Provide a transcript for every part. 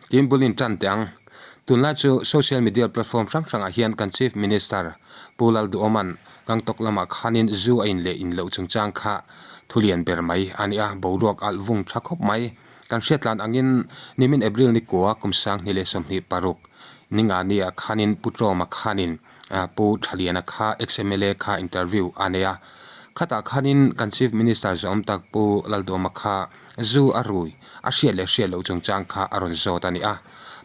Tin bul in tan teh ang. Tunlai chu social media platform hrang hrangah hian kan Chief Minister Pu Lalduhawma'n Gangtok lamah khanin zu a in leh in loh chungchang kha thulian ber mai a ni a, boruak alh vung tha khawp mai. Kan hriatlan angin nimin April ni kua kum 2026 ninga nia khanin Pu Tawma khanin Pu Thaliana kha ex-MLA kha interview a nei a. Khatah khanin kan Chief Minister zawm tak Pu Lalduhawma kha zu a rui, a hriat leh hriat loh chungchang kha a rawn zawt a ni a.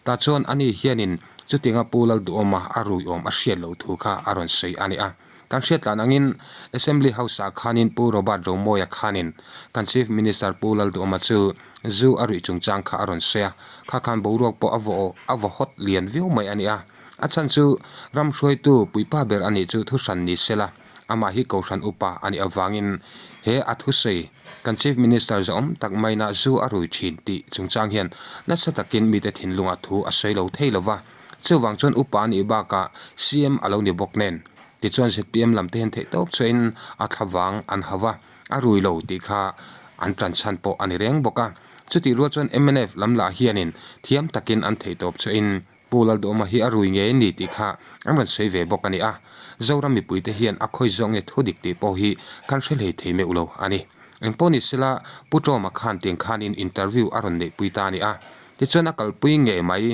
Tah chuan ani hianin chutinga Pu Lalduhawma a rui awm a hriat loh thu kha a rawn sawi a ni a. Kan hriatlan angin Assembly House-ah khanin Pu Robert Romawia khanin kan Chief Minister Pu Lalduhawma chu zu a ruih chungchang kha a rawn sawi a, kha khan boruak pawh a vaw a vaw hawt lian viau mai a ni a. A chhan chu ram hruaitu puipa ber a nih chu thuhran ni sela, amah hi Kohhran upa a nih avangin he a thusawi kan Chief Minister zawm tak maina zu a rui thin tih chungchang hian nasa takin mite thinlungah thu a sawi lo thei lova. Chuvang chuan upa a nih bakah CM a lo ni bawk nen. Tichuan zpm lam te hian theih tawp chuain a thlavang an hau a, a rui lo tih kha an tan chhan pawh a ni reng bawk a. Chutih rual chuan mnf lam lah hianin thiam takin an theih tawp chuain Pu Lalduhawma hi a rui ngei a ni tih kha an rawn sawi ve bawk a ni a. Zoram mipuite hian a khawi zawk nge thu dik tih pawh hi kan hre hlei thei meuh lo a ni. Engpawh ni sela Pu Tawma khan tiang khanin interview a rawn neihpui ta a ni a. Tichuan a kalpui ngei mai.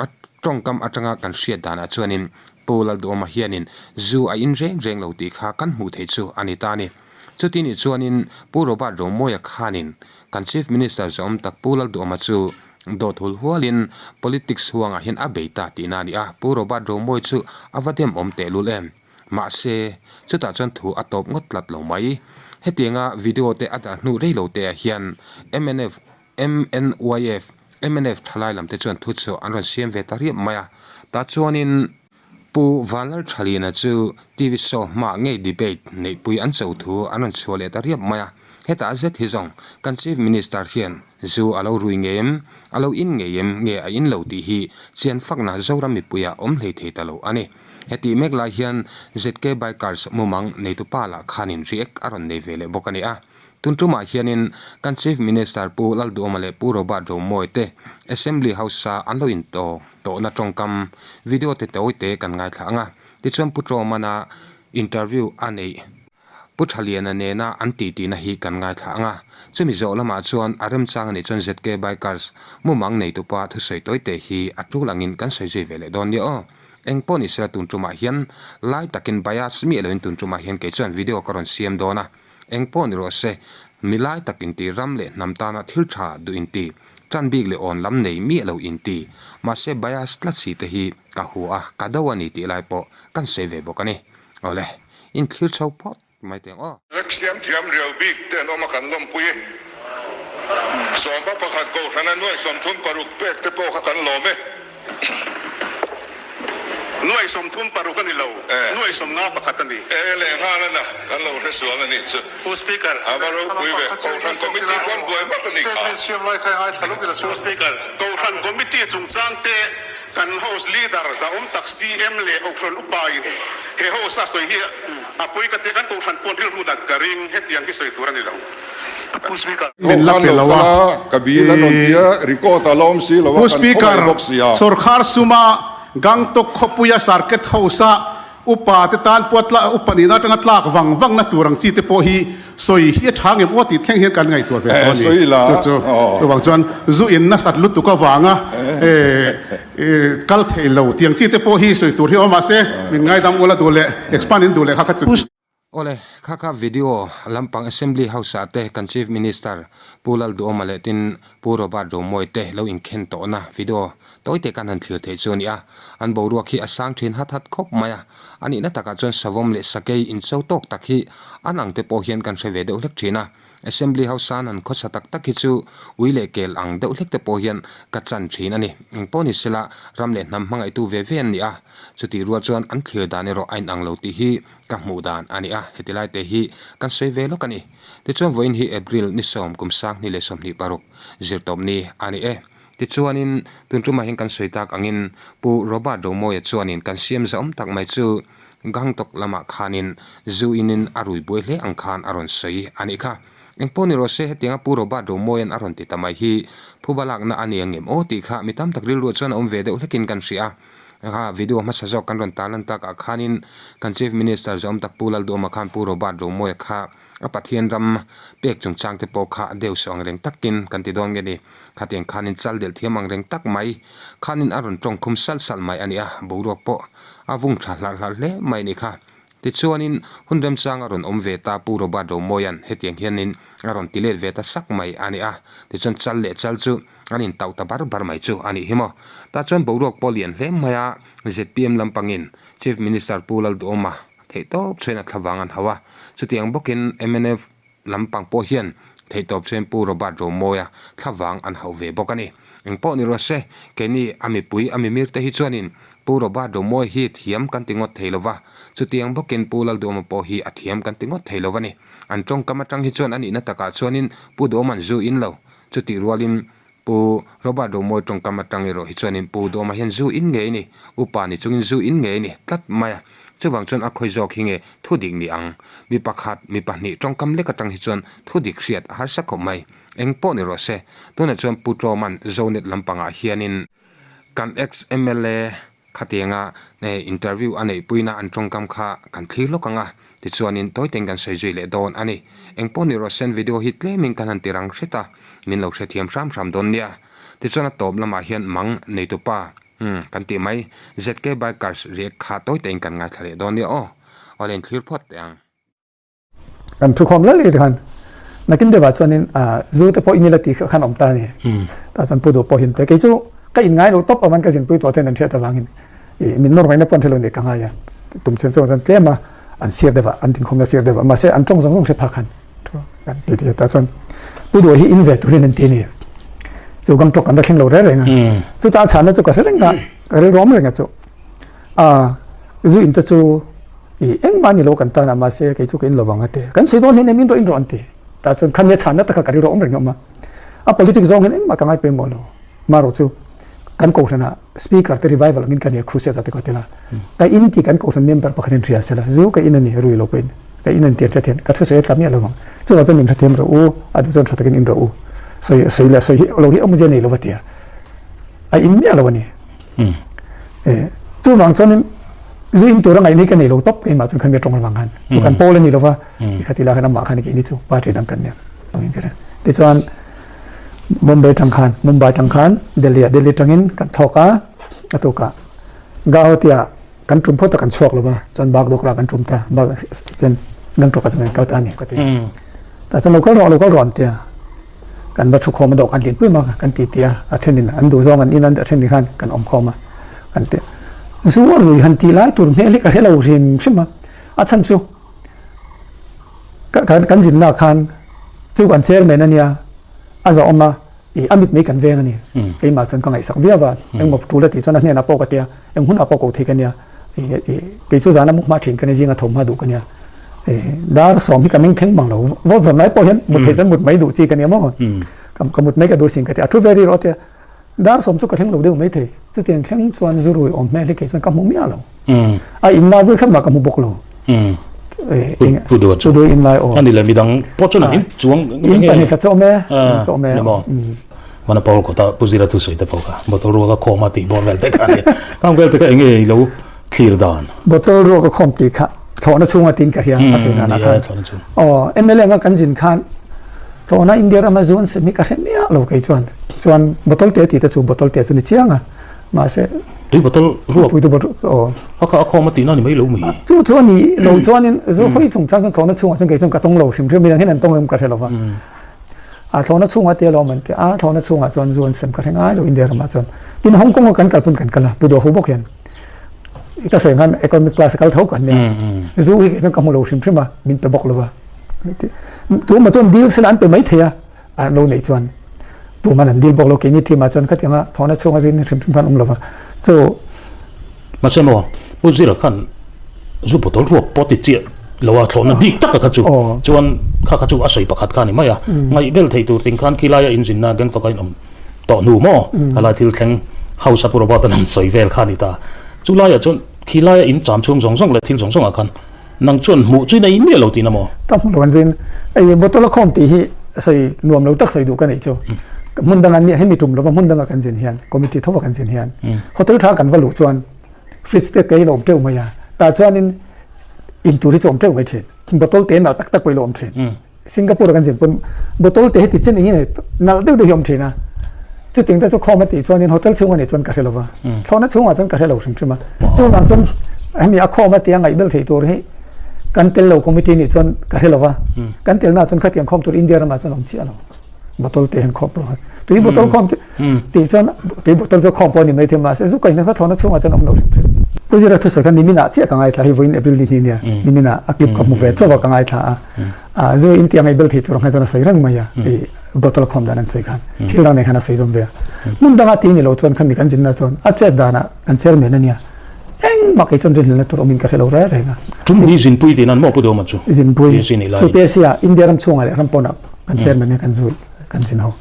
A tawngkam atanga kan hriat danah chuanin Pu Lalduhawma hianin zu a in reng reng lo tih kha kan hmuh theih chu a ni ta a ni. Chuti nih chuanin Pu Robert Romawia khanin kan Chief Minister zawm tak Pu Lalduhawma chu dawt hul hualin politics huangah hian a bei ta tihna a ni a, Pu Robert Romawia chu a va dem awm tehlul em. Mahse, chutah chuan thu a tawp ngawt tlat lo mai. Hetianga video te a dah hnu rei lo te ah hian mnf MNYF, mnf thalai lam te chuan thu chhuah an rawn siam ve ta riap mai a, tah chuanin Pu Vanlalthalina chu TV show hmaah ngei debate neihpui an cho thu an rawn chhuah leh ta riap mai a, hetah zet hi zawng kan Chief Minister hian zu a lo rui ngei em, a lo in ngei em nge a in lo tih hi chian fakna Zoram mipuiah awm hlei thei ta lo a ni. Hetih mek lai hian ZK Bikers mumang neitupa lah khanin react a rawn nei ve leh bawk a ni a. Tun tumah hianin kan Chief Minister Pu Lalduhawma leh Pu Robert Romawia te Assembly House-a an lo intawng tawhna tawngkam video te tawite kan ngaithla ang a. Tichuan Pu Tawmana interview a neih Pu Thaliana nena an titihna hi kan ngaithla ang a. Chumi zawh lamah chuan a remchang anih chuan ZK Bikers mumang neitupa thusawi tawite hi a tul angin kan sawi zui ve leh dawn nia aw. Eng pawh ni sela tun tumah hian lai takin bias miah loin tun tumah hian kei chuan video ka rawn siam dawn a. Eng pawh ni rawh se, mi lai tak inti ram leh hnam tana thil tha duh inti, tan bik leh awn lam nei miah lo inti, mahse bias tlat si te hi ka hua a, ka do a ni tih lai pawh kan sawi ve bawk a ni. Awle, in thlir chho phawt mai teng aw. Siam thiam riau bik te an awm a kan lawmpui e. Sawmpa pakhat Kohhrana nuai 36 pek te pawh kha kan lawm e. Nuai 36 a ni lo, nuai 51 a ni. E leh nghal a na, kan lo hre sual a nih chu. Pu Speaker. A va ropui ve, Kohhran Committee pawn buai vak a nih kha. Pu Speaker, Kohhran Committee chungchang te kan House Leader zahawm tak CM leh Kohhran Upa in he House a sawi hi a pawi ka tia, kan Kohhran pawn rilru nat ka ring, hetiang hi sawi tur a ni lo. Pu Speaker. Min la pe lo a, Pu Speaker, sorkar suma Gangtok khawpuia Circuit House-a upa te tan pawh tla upa nihna atanga tlak vang vang na tur ang chi te pawh hi sawi hi a tha ngem aw tih thleng hian kan ngaihtuah ve tawh a ni. Chu chu chuvang chuan zu in nasat lutuk avanga kal thei lo tiang chi te pawh hi sawi tur hi awm mahse min ngaidam ula duh leh expand in duh leh kha kha chu. Awle, kha kha video lampang Assembly House ah te kan Chief Minister Pu Lalduhawma leh tin Pu Robert Romawia te lo inkhen tawhna video tawite kan han thlir theih chu a ni a. An boruak hi a sang thin hat hat khawp mai a, a nihna takah chuan savawm leh sakei incho tawk tak hi an ang te pawh hian kan hre ve deuh hlek thin a. Assembly House an han khawsa tak tak hi chu ui leh kel ang deuh hlek te pawh hian ka chan thin a ni. Eng pawh ni sela ram leh hnam hmangaihtu ve ve an ni a, chutih rual chuan an thlir dan erawh a inang lo tih hi ka hmuh dan a ni a, heti lai te hi kan sawi ve lawk a ni. Tichuan vawiin hi April ni sawm kum 2026 zirtawp ni a ni e. Tichuanin tun tumah hian kan sawi tak angin Pu Robert Romawia chuanin kan siam zahawm tak mai chu Gangtok lamah khanin zu inin a rui buai hle ang khan a rawn sawi a nih kha. Engpawh ni rawh se, hetianga Pu Robert Romawia'n a rawn ti ta mai hi phuba lakna a ni ang em aw tih kha mi tam tak rilruah chuan a awm ve deuh hlekin kan hria a. Kha video hmasa zawk kan rawn tarlan takah khanin kan Chief Minister zawm tak Pu Lalduhawma khan Pu Robert Romawia kha a Pathian ram pek chungchang te pawh kha deu sawh ang reng takin kan ti dawn nge ni. Khatiang khanin chal delh thiam ang reng tak mai khanin a rawn tawngkhum salh salh mai a ni a, boruak pawh a vung tha hlarh hlarh hle mai a ni kha. Tichuanin, hun remchang a rawn awm ve ta Pu Robert Romawia'n hetiang hianin a rawn ti let ve ta sak mai a ni a, tichuan chal leh chal chu an intauh ta bar bar mai chu a nih hi maw. Tah chuan boruak pawh lian hle mai a, zpm lampangin Chief Minister Pu Lalduhawma theihtawp chhuain a thlavang an hauh a, chutiang bawkin mnf lampang pawh hian theihtawp chuan Pu Robert Romawia thlavang an hauh ve bawk a ni. Engpawh ni rawh se, keini a mipui a mimir te hi chuanin Pu Robert Romawia hi thiam kan ti ngawt thei lo va, chutiang bawkin Pu Lalduhawma pawh hi a thiam kan ti ngawt thei lo a ni. An tawngkam atang hi chuan a nihna takah chuanin Pu Duhawma'n zu in lo, chutih rualin Pu Robert Romawi tawngkam atang erawh hi chuanin Pu Dawma hian zu in ngei ni, upa ni chungin zu in ngei ni tlat mai a. Chuvang chuan a khawi zawk hi nge thu dik ni ang? Mi pakhat, mi pahnih tawngkam lek atang hi chuan thu dik hriat a harsa khawp mai. Eng pawh ni rawh se, tunah chuan Pu Tawma'n Zonet lampangah hianin kan ex-MLA Khatianga interview a neihpuina an tawngkam kha kan thlir lawk ang a, tichuanin tawitein kan sawi zui leh dawn a ni. Engpawh ni rawh sen video hi tlemin kan han ti rang hret a, min lo hrethiam hram hram dawn nia. Tichuan a tawp lamah hian mang neitupa umm kan tih mai ZK Bikers react kha tawitein kan ngaithla leh dawn nia aw. Awle in thlir phawt teh ang. Kan thukhawm lal leh khan nakin deuhah chuanin zu te pawh in ila tih khan awm ta a ni. Tah chuan pu duh pawh hin pe kei chu ka in ngai lo tawp avan ka zinpui tawh ten an hriat avangin min nawr ngaihna pawh an hre lo nih ka ngai a. Tum chhen chuan chuan tlem a an sir deuhah an tinkhawmna sir deuhah mahse an tawng zawng zawng hre phak khan kan ti ti tah chuan pu duh hi in ve turin an ti a ni. Chu Gangtok kan va thleng lo reng reng a. Chutah a chhanna chu ka hre reng a ka rilru awm reng a chu a zu in te chu I engmah ni lo kan tan a mahse kei chu ka in lo vang a ti. Kan sawi dawn hleinem in rawh in rawh an ti. Tah chuan khami a chhanna taka ka rilru awm reng a awm a. A politics zawng hian engmah ka ngai pawimawh lo. Marawh chu kan kohhranah speaker te revival angin ka nia crusade ah te ka tel a. Ka in tih kan kohhran member pakhat in hria sela zu ka in a ni rui lo pawhin ka in an ti an hre thian ka thusawi a tla miah lo vang. Chuvang chuan min hrethiam rawh u a duh chuan tha takin in rawh u. Sawi sawi leh sawi hi lo hi awmzia nei lo va ti a. A in miah lo a ni. Chuvang chuanin zu in tura ngaihna hi ka nei lo tawp keimah chuan khami atawng avang khan chu kan pawl a ni lova i khati lai khan amah khan keini chu party dang kan nia angin ka hria. Tichuan Mumbai tang khan Mumbai tang khan Delhi ah Delhi tangin kan thawk a a tukah Guwahati ah kan tum phawt a kan chhuak lova chuan Bagdogra kan tum ta chuan Gangtok ah chuan kan kal ta a ni ka ti. Tah chuan lo kal rawh lo kal rawh an ti a. Kan va thukhawm a dawh kan hlinpui mak a, kan titi a, a thenin an duh zawng an in a, a thenin khan kan awm khawm a, kan ti. Zu a rui han tih lai tur hmel hi ka hre lo hrim hrim a, a chhan chu ka kan zinna ah khan chu kan chairman a nia, a zawhawm a, ih a mit mai kan veng a ni, keimah chuan ka ngaihsak viau a, engmaw tul a tih chuan a hnenah pawh ka ti a, eng hunah pawh ko thei ka nia. Kei chu zana mu hma thin ka ni zinga tho hma duh ka nia. Dar sawm hi ka meng thleng mang lo. Vote zawn lai pawh hian mut theih chuan mut mai duh chi ka nia maw. Ka mut mai ka duh sin ka ti a thu ve ri rawh tia. Dar sawm chu ka thleng lo deuh mai thei. Chutiang thleng chuan zu rui awm hmel hi kei chuan ka hmu miah lo. A in lai vui khat mah ka hmu bawk lo. Pu duh chu. Pu duh in lai aw. Ani le midang pawh chuan in chuang in pahnih khat chu awm e. Chu awm e. Mana Paul kawta Pu Zira thusawi te pawh kha bottle ruak a khawm a tih bawr vel te kha a ni. Khang vel te kha enge i lo thlir dan? Bottle ruak a khawm tih kha thlawhna chhunga tiin ka hria a sawi danah khan. Aw MLA anga kan zin khan thlawhna India rama zu an sem hi ka hre miah lo kei chuan. Chuan bottle te tih te chu bottle te chu ni chiang a mahse Tui bottle ruak tui bottle aw a kha a khawm a tihna ni mai lo mi? Chu chu a ni lo chuanin zu hawi chungchang chuan thlawhna chhungah chuan kei chuan ka tawng lo hrim hrim midang hian an tawng em ka hre lo va. A thlawhna chhungah te alawm an ti a, thlawhna chhungah chuan zu an sem ka hre ngai lo India ramah chuan. Tin Hong Kong a kan kal pawn kan kal a, Pu Duahu bawk hian ka sawi ang khan economic class a kal tho kan nia. Zu hi chuan ka hmu lo hrim hrim a, min pe bawk lo va. Tumah chuan deal sela an pe mai thei a, an lo neih chuan tuman an deal bawk lo keini team ah chuan khatianga thlawhna chhunga zu in hrim hrim khan awm lo va. Chu Mahse maw Pu Zira khan zu bottle ruak pawh ti chiah lo a thlawhna bik tak a kha chu chuan kha kha chu a sawi pakhat kha a ni mai a ngaih bel thei tur ting khan khilaia inzinna Gangtok a inawm tawh hnu maw khalai thil thleng House a Pu Robert-a an sawi vel kha a ni ta chu laiah chuan khilaia in cham chhung zawng zawng leh thil zawng zawngah khan. Nang chuan hmuh chu i nei miah lo tihna maw? Ka hmu lo an zin. Ei bottle a khawm tih hi sawi nuam lo tak sawi duh ka neih chu. Hmun danga nia hemi tum lova hmun danga kan zin hian committee thova kan zin hian hotel tha kan va luh chuan fridge te kei lo awm teuh mai a. Tah chuanin in tur hi chu awm teuh mai thin. Bottle te nalh tak tak pawh i lo awm thin. Singapore a kan zin pawn bottle te heti chen eng nge nalh deuh deuh hi awm thin a. Chutiang te chu khawm a tih chuanin hotel chhung a nih chuan ka hre lo va, thlawhna chhungah chuan ka hre lo hrim hrim a. Chuvang chuan hemi a khawm a tia ngaihbel theih tur hi kan tel lo committee nih chuan ka hre lo va, kan telnaah chuan khatiang khawm tur India ramah chuan awm chiah lo. Bottle te hian khawm tur tui bottle khawm tih chuan tui bottle chu khawm pawh a ni maithei mahse zu kaihna kha thlawhna chhungah chuan awm lo hrim hrim. Pu Zira thusawi kha niminah chiah ka ngaithla hi vawiin April ni hnih nia niminah a clip ka hmu ve chauh a ka ngaithla a. A zu in tiang ei bel thei tur ang khan chuan a sawi reng mai a, i bottle khawm dan an sawi khan thil dang nen khan a sawi zawm ve a. Hmun danga ti ni lo chuan khami kan zinna chuan a chet danah kan chairman a nia, engmah kei chuan rinhlelna tur awmin ka hre lo reng reng a. Tum hi zinpui tih nan maw Pu Dawma chu? Zinpui, chu PSC ah India ram chhungah leh ram pawnah kan chairman hi kan zu kan zin ho.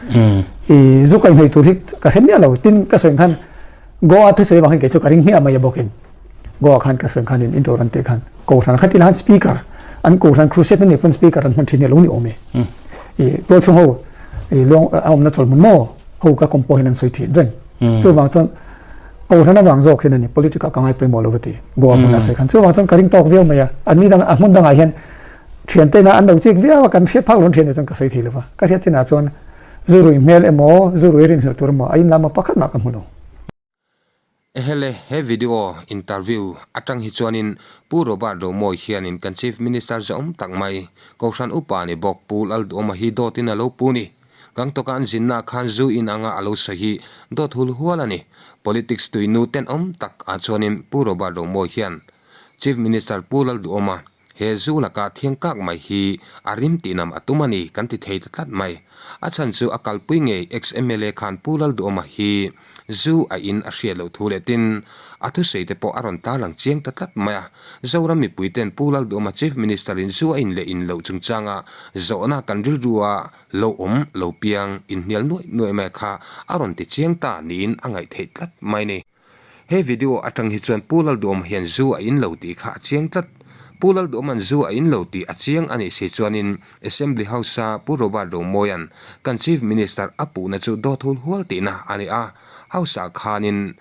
I zu kaihhnawih tur hi ka hre miah lo, tin ka sawi khan Goa thusawi avang hian kei chu ka ring hmiah mai a bawkin. Goa khan ka sawi khanin indoor an tih khan Kohhran kha tila khan speaker an Kohhran crusade an nih pawn speaker an hman thin hi a lo ni awm e. I tual chhung ho i luang a awmna chawlhmun maw ho ka kawm pawh hian an sawi thin reng. Chuvang chuan Kohhran avang zawk hian a ni politic ah ka ngai pawimawh lo ka ti Goa hmun a sawi khan. Chuvang chuan ka ring tawk viau mai a, an ni dang a hmun dangah hian thiante ina an lo chik viau a kan hriat phak lo an thian te chuan ka sawi thei lo va. Ka hriat chinah chuan zu rui hmel emaw zu rui rinhlelh tur emaw a inlam a pakhat mah ka hmu lo. Ehele, he video interview atang hi chuanin Pu Robert Romawi hianin kan Chief Minister zawm tak mai, Kohhran Upa ni bawk Pu Lalduhawma hi dawtin a lo pu ni. Gangtok-a an zinnaah khan zu in anga a lo sawi hi dawt hul hual a ni. Politics tuinu tenawm tak ah chuanin Pu Robert Romawi hian Chief Minister Pu Lalduhawma he zu laka thiang kak mai hi a rim tihnam a tum a ni kan ti thei ta tlat mai. A chhan chu a kalpui ngei ex-MLA khan Pu Lalduhawma hi zu a in a hriat loh thu leh tin a thusawi te pawh a rawn tarlang chiang ta tlat mai a. Zoram mipui ten Pu Lalduhawma Chief Minister in zu a in leh in loh chungchanga zawhna kan rilru a lo awm lo piang inhnial nuaih nuaih mai kha a rawn ti chiang ta niin a ngaih theih tlat mai ni. He video atang hi chuan Pu Lalduhawm hian zu a in lo tih kha a chiang tlat. Pu Lalduhawma'n zu a in lo tih a chiang a nih si chuanin Assembly House-a Pu Robert Romawia'n kan Chief Minister a puhna chu dawt hul hual tihna a ni a. House-ah khanin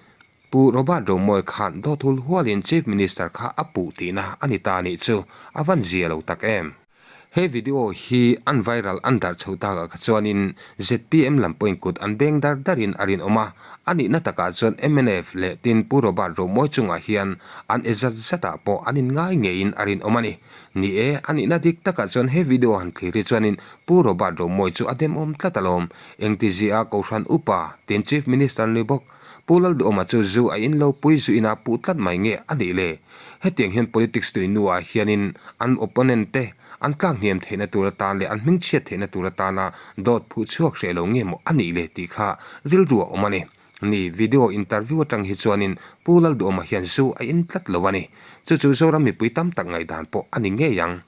Pu Robert Romawi khan dawt hul hualin Chief Minister kha a puh tihna a ni ta nih chu a van zia lo tak em. He video hi an viral an darh chho takah kha chuanin zpm lam pawhin kut an beng dar darin a rinawm a, a nihna takah chuan mnf leh tin Pu Robert Romawi chungah hian an e zat zatah pawh an inngai ngeiin a rinawm a ni. Ni e, a nihna dik takah chuan he video han thlir hi chuanin Pu Robert Romawi chu a demawm tlat alawm. Engtizia Kohhran Upa, tin Chief Minister ni bawk, Pu Lalduhawma chu zu a in lo pui zu ina puh tlat mai nge a nih le? Hetiang hian politics tui nuah hianin an opponent te an tlak hniam theihna tur atan leh an hmingchhiat theihna tur atana dawt phuh chhuak hreh lo nge maw a nih le tih kha rilru a awm a ni. Ni, video interview atang hi chuanin Pu Lalduhawma hian zu a in tlat lo a ni. Chu chu Zoram mipui tam tak ngaihdan pawh a ni ngei ang.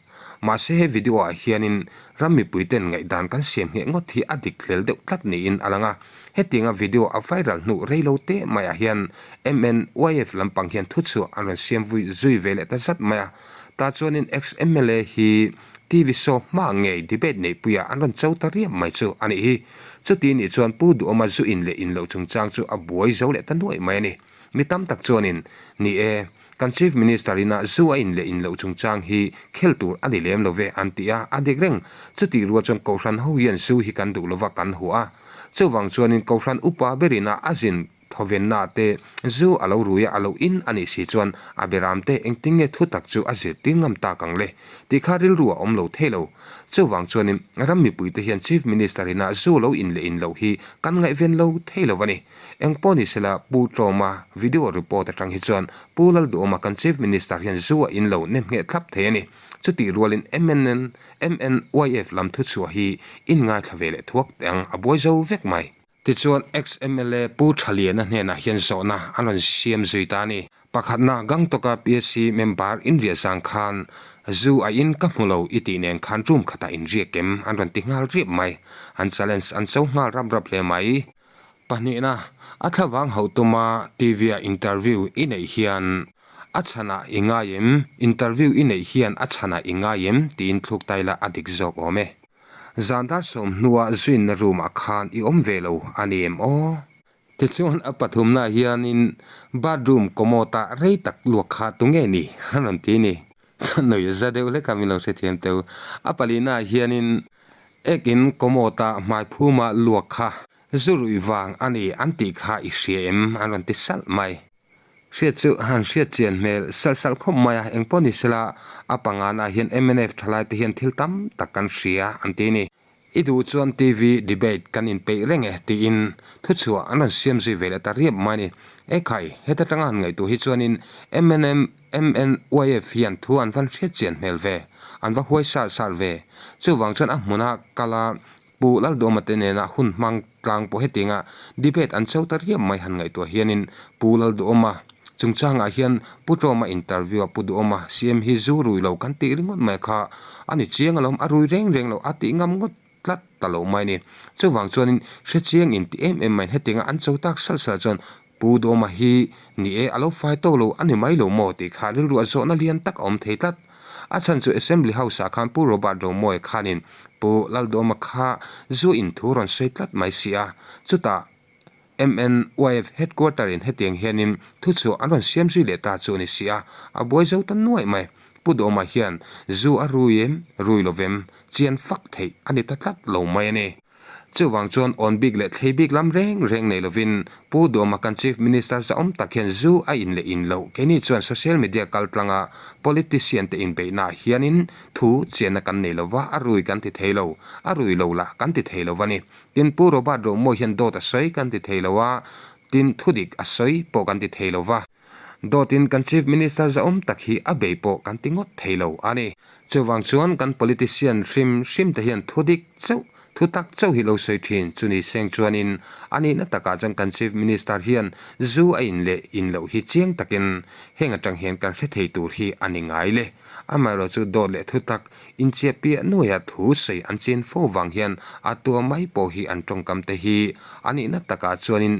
Mahse he video ah hianin ram mipui ten ngaihdan kan siam ngheh ngawt hi a dik hlel deuh tlat niin a lang a. Hetianga video a viral hnu rei lo teh maiah hian MNYF lampang hian thuchhuah an rawn siam vui zui ve leh ta zat mai a. Tah chuanin ex-MLA hi TV show hma ngei debate neihpuiah an rawn cho ta riap mai chu a nih hi. Chuti nih chuan Pu Duhawma zu in leh in loh chungchang chu a buai zo leh ta nuaih mai a ni. Mi tam tak chuanin, Ni e, kan Chief Minister ina zu a in leh in loh chungchang hi khel tur a ni lem lo ve an ti a, a dik reng. Chutih rual chuan Kohhran ho hian zu hi kan duh lova kan hua a. Chuvang chuanin Kohhran upa ber ina a zin thawvenna te zu a lo rui a, a lo in a nih si chuan a beram te engtin nge thu tak chu a zirtir ngam tak ang le tih kha rilru a awm lo thei lo. Chuvang chuanin ram mipuite hian Chief Minister ina zu lo in leh in loh hi kan ngaihven lo thei lo a ni. Engpawh ni sela Pu Tlawma video report atang hi chuan Pu Lalduhawma kan Chief Minister hian zu a in lo nem ngheh thlap thei a ni. Chutih rualin MNN, MNYF lam thuchhuah hi in ngaithla ve leh thuak teh ang a buai zo vek mai. Tichuan ex-MLA Pu Thaliana hnenah hian zawhna an rawn siam zui ta a ni. Pakhatna Gangtok-a PSC member inriah zang khan zu a in ka hmu lo i tih nen khan room khatah inriak em an rawn ti nghal riap mai. An challenge an cho nghal rap rap hle mai. Pahnihna, a thlavang hauh tuma TV-a interview i neih hian. A chhanah i ngai em? Interview i neih hian a chhanah i ngai em? tiin thluk tai la a dik zawk awm e. Zan dar sawmhnua zuinna room ah khan i awm ve lo a ni em aw? Tichuan a pathumnaah hianin bathroom commode ah rei tak luak kha tunge ni? a rawn ti ni. Nuih za deuh hlek a min lo hrethiam teu. A palinaah hianin ek in commode ah hmai phuma luak kha zu ruih vang a ni an tih kha i hria em? an rawn ti salh mai. Hriat chu han hriat chian hmel salh salh khawp mai a, engpawh ni sela a panganaah hian mnf thalai te hian thil tam tak kan hria an ti ni. I duh chuan TV debate kan inpeih reng e tiin thuchhuah an rawn siam zui ve leh ta riap mai a ni. Ekhai, heta tanga han ngaihtuah hi chuanin MNM, MNYF hian thu an van hriat chian hmel ve, an va huai sar sar ve. Chuvang chuan a hmuna kala Pu Lalduama te nena hun hmang tlang pawh hetianga debate an cho ta riap mai han ngaihtuah hianin Pu Lalduama chungchangah hian Pu Tawma interview a Pu Duama CM hi zu rui lo kan tih ringawt mai kha a ni chiang alawm, a rui reng reng lo a tih ngam ngawt tlat ta lo mai a ni. Chuvang chuanin hre chiang in ti em em maiin hetianga an cho tak salh salh chuan Pu Duama hi ni e a lo fai tawk lo a ni mai lo maw tih kha rilru a zawhna lian tak a awm thei tlat. A chhan chu Assembly House ah khan Pu Robert Romawia khanin Pu Lalduama kha zu in thu rawn sawi tlat mai si a, chutah MNYF Headquarter in hetiang hianin thuchhuah an rawn siam zui leh ta chu a ni si a, a buai zo ta nuaih mai. Pu Duama hian zu a rui em, rui lovem, chian fak theih a ni ta tlat lo mai a ni. Chuvang chuan awn bik leh thlei bik lam reng reng nei lovin Pu Duama kan Chief Minister zahawm tak hian zu a in leh in loh. Keini chuan social media kal tlanga politician te inbeihnaah hianin thu chianna kan nei lova, a rui kan ti thei lo, a rui lo lah kan ti thei lo a ni. Tin, Pu Robert Romawi hian dawt a sawi kan ti thei lo a, tin thudik a sawi pawh kan ti thei lo va. Dawtin kan Chief Minister zahawm tak hi a bei pawh kan ti ngawt thei lo a ni. Chuvang chuan kan politician hrim hrim te hian thudik chauh, thu tak chauh hi lo sawi thin. Chu ni seng chuanin a nihna takah chuan kan Chief Minister hian zu a in leh in loh hi chiang takin heng atang hian kan hre thei tur hi a ni ngai le. Amaherawhchu chu dawt leh thu tak inchiah piah nuaia thu sawi an chin fo vang hian a tua mai pawh hi an tawngkam te hi a nihna takah chuanin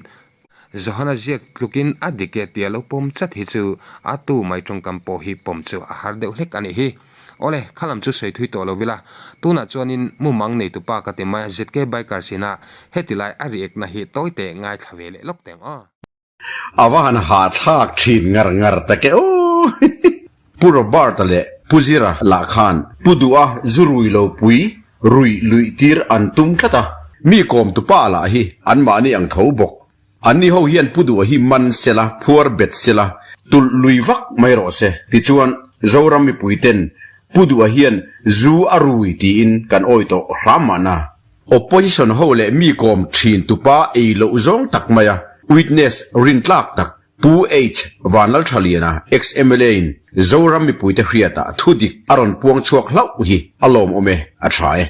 Johana ziak tlukin a dik e tia lo pawm chat hi chu a tu mai tawngkam pawh hi pawm chu a har deuh hlek a nih hi. Awle, khalam chu sawi thui tawh lo ila, tunah chuanin mumang nei tupa ka ti mai a ZK Bikers ina heti lai a react na hi tawi teh ngaithla ve leh lawk teng aw. A va han hahthlak thin ngar ngar tak e aw. Pu Robert-a leh Pu Zira lah khan Pu Duha zu rui lo pui Ruih luih tir an tum tlat a, mi kawm tu pa lah hi anmahni ang tho bawk. Anni ho hian Pu Duha hi man sela, phuar bet sela, tulh lui vak mai rawh se. Tichuan, Zoram mipui ten Pu Duha hian zu a rui tiin kan awi tawh hram mahna. Opposition ho leh mi kawm thin tu pa ei loh zawng tak mai a, witness rintlak tak Pu H. Vanlalthaliana, ex-MLA in Zoram mipuite hriatah thu dik a rawn puang chhuak hlauh hi a lawmawm e, a tha e.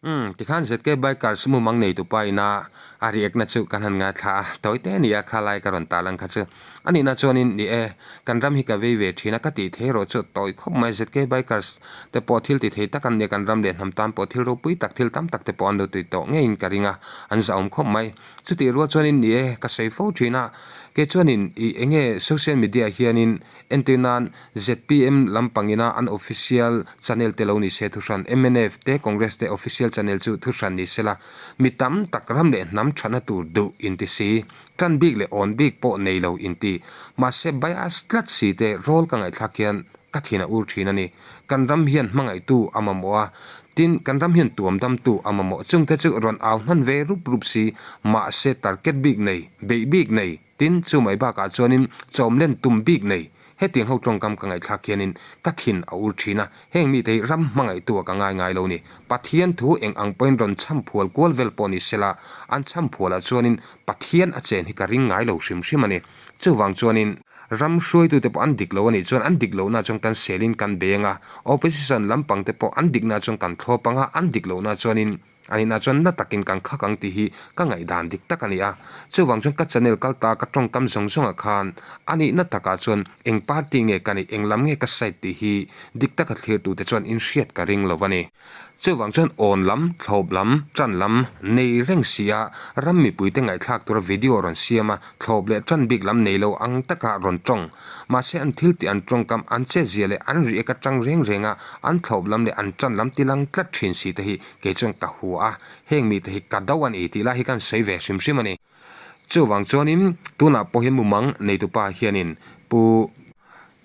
Umm, tikhan ZK Bikers mumang neitu pa ina a react na chu kan han ngaithla a, tawi te ania kha lai ka rawn ta lang kha chu. A nihna chuanin ni e, kan ram hi ka vei ve thin a, ka tih thei erawh chu tawi khawp mai ZK Bikers te pawh thil ti thei tak an nia, kan ram leh hnam tan pawh thil ropui tak thil tam tak te pawh an lo tui tawh ngeiin ka ring a, an zahawm khawp mai. Chutih rual chuanin ni e, ka sawi fo thin a, kei chuanin ih eng nge social media hianin entir nan zpm lampangina an official channel te lo ni se thuhran, mnf te Congress te official channel chu thuhran ni sela, mi tam tak ram leh hnam thatna tur duh inti si, tan bik leh awn bik pawh nei lo inti, mahse bias tlat si te rawl ka ngaihthlak hian Ka thin a ur thin a ni. Kan ram hian hmangaihtu a mamawh a, tin, kan ram hian tuamdamtu a mamawh. Chungte chu rawn au hman ve rup rup si, mahse target bik nei, beih bik nei, tin, chu mai bakah chuanin chawmlen tum bik nei. Hetiang ho tawngkam ka ngaihthlak hianin ka thin a ur thin a, heng mite hi ram hmangaihtu a ka ngai ngai lo ni. Pathian thu eng ang pawhin rawn chhamphual kual vel pawh ni sela, an chhamphualah chuanin Pathian a chen hi ka ring ngai lo hrim hrim a ni. Chuvang chuanin. Ram hruaitute pawh an dik lo a nih chuan an dik lohna chuan kan selin kan beng a, opposition lampangte pawh an dikna chuan kan thlawp ang a, an dik lohna chuanin. A inah chuan na takin kan khak ang tih hi ka ngaihdan dik tak a ni a. Chuvang chuan ka channel kal ta ka tawngkam zawng zawngah khan a nihna takah chuan eng party nge ka nih, eng lam nge ka side tih hi dik taka thlirtute chuan inhriat ka ring lo a ni. Chuvang chuan awn lam, thlawp lam, tan lam nei reng si a, ram mipuite ngaihthlak tura video rawn siam a, thlawp leh tan bik lam nei lo ang taka rawn tawng. Mahse an thil tih an tawngkam, an chetzia leh an riek atang reng reng a, an thlawp lam leh an tan lam tilang tlat thin si te hi kei chuan ka hua a, heng mite hi ka do a ni tih lai hi kan sawi ve hrim hrim a ni. Chuvang chuanin tunah pawh hian mumang neitupa hianin Pu.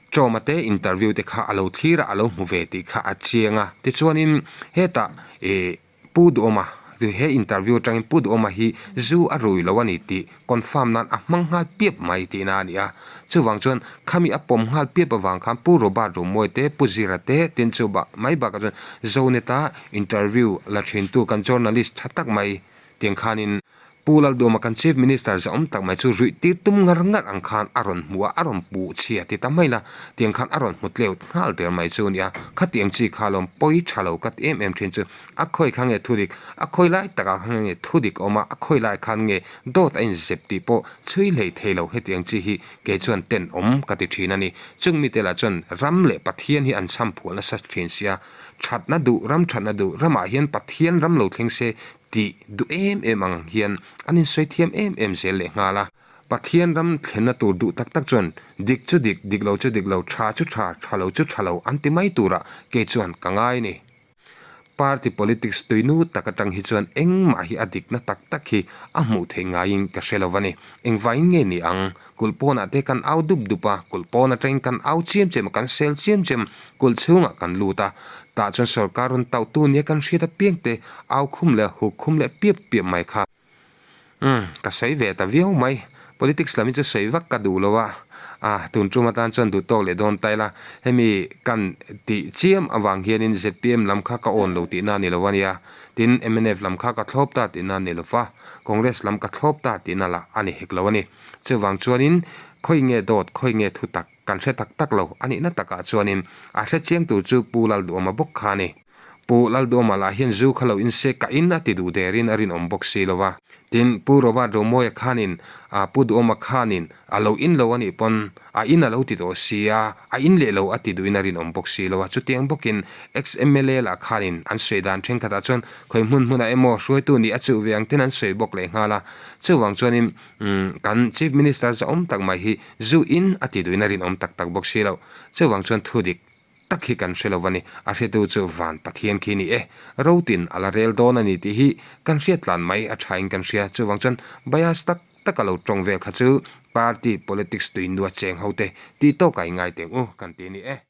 Chawma te interview te kha a lo thlir a, a lo hmu ve tih kha a chiang a. Tichuanin hetah ih Pu Duhawma, he interview atangin Pu Duhawma hi zu a rui lo a ni tih confirm nan a hmang nghal piap mai tihna a ni a. Chuvang chuan khami a pawm nghal piap avang khan Pu Robert Rumawi te, Pu Zira te tin chu bak mai bakah chuan Zoneta interview la thintu kan journalist tha tak mai tiang khanin Pu Lalduama kan Chief Minister zahawm tak mai chu ruih tir tum ngar ngar ang khan a rawn hmu a, a rawn puh chhia ti ta mai la, tiang khan a rawn hmu tleu nghal der mai chu a nia. Khatiang chi kha lawm pawi tha lo ka ti em em thin chu, a khawi kha nge thudik, a khawi lai takah khan nge thudik a awm a, a khawi lai khan nge dawt a inzep tih pawh chhui hlei thei lo hetiang chi hi kei chuan tenawm ka ti thin a ni. Chung mite lah chuan ram leh Pathian hi an chham phuah nasa thin sia, thatna duh, ram thatna duh, ramah hian Pathian ram lo thleng se Tih duh em em ang hian an insawi thiam em em zel leh nghal a. Pathian ram thlenna tur duh tak tak chuan dik chu dik, dik lo chu dik lo, tha chu tha, tha lo chu tha lo an ti mai turah kei chuan ka ngai a ni. Party politics tuinu tak atang hi chuan engmah hi a dikna tak tak hi a hmuh theih ngaiin ka hre lo a ni. Engvangin nge ni ang? Kulh pawnah te kan au dup dup a, kulh pawn atangin kan au chiam chiam a, kan sel chiam chiam, kulh chhungah kan lut a. Tah chuan sorkar rawn tauhtu nia kan hriat apiang te au khum leh huk khum leh piap piap mai kha. Umm, ka sawi ve ta viau mai. Politics lam hi chu sawi vak ka duh lo a, ah, tun tum atan chuan duh tawk leh dawn ta ila. Hemi kan tih chiam avang hianin zpm lam kha ka awn lo tihna a ni lo a nia. Tin, mnf lam kha ka thlawp ta tihna a ni lo va, Congress lam ka thlawp ta tihna lah a ni hek lo a ni. Chuvang chuanin khawi nge dawt, khawi nge thu tak kan hre tak tak lo a nihna takah chuanin a hre chiang tur chu Pu Lalduhawma bawk kha a ni. Pu Lalduhawma lah hian zu kha lo inse kah in a ti duh derin a rinawm bawk si lo va. Tin, Pu Robert Romawia khanin Pu Duhawma khanin a lo in lo a nih pawn a in a lo ti tawh si a, a in leh lo a ti duhin a rinawm bawk si lo a. Chutiang bawkin ex-MLA lah khanin an sawi dan thenkhatah chuan khawi hmun hmunah emaw hruaitu nih a chuh ve ang ten an sawi bawk lehnghal a. Chuvang chuanin Umm, kan Chief Minister zahawm tak mai hi zu in a ti duhin a rinawm tak tak bawk si lo. Chuvang chuan thu dik tak hi kan hre lo a ni. A hretu chu Van Pathian khi ni e. Rotin a la rel dawn a ni tih hi kan hriat tlan mai a thain kan hria. Chuvang chuan bias tak tak a lo tawng vel kha chu party politics tui nua cheng ho te tih tawk a ingai teng u kan ti a ni e.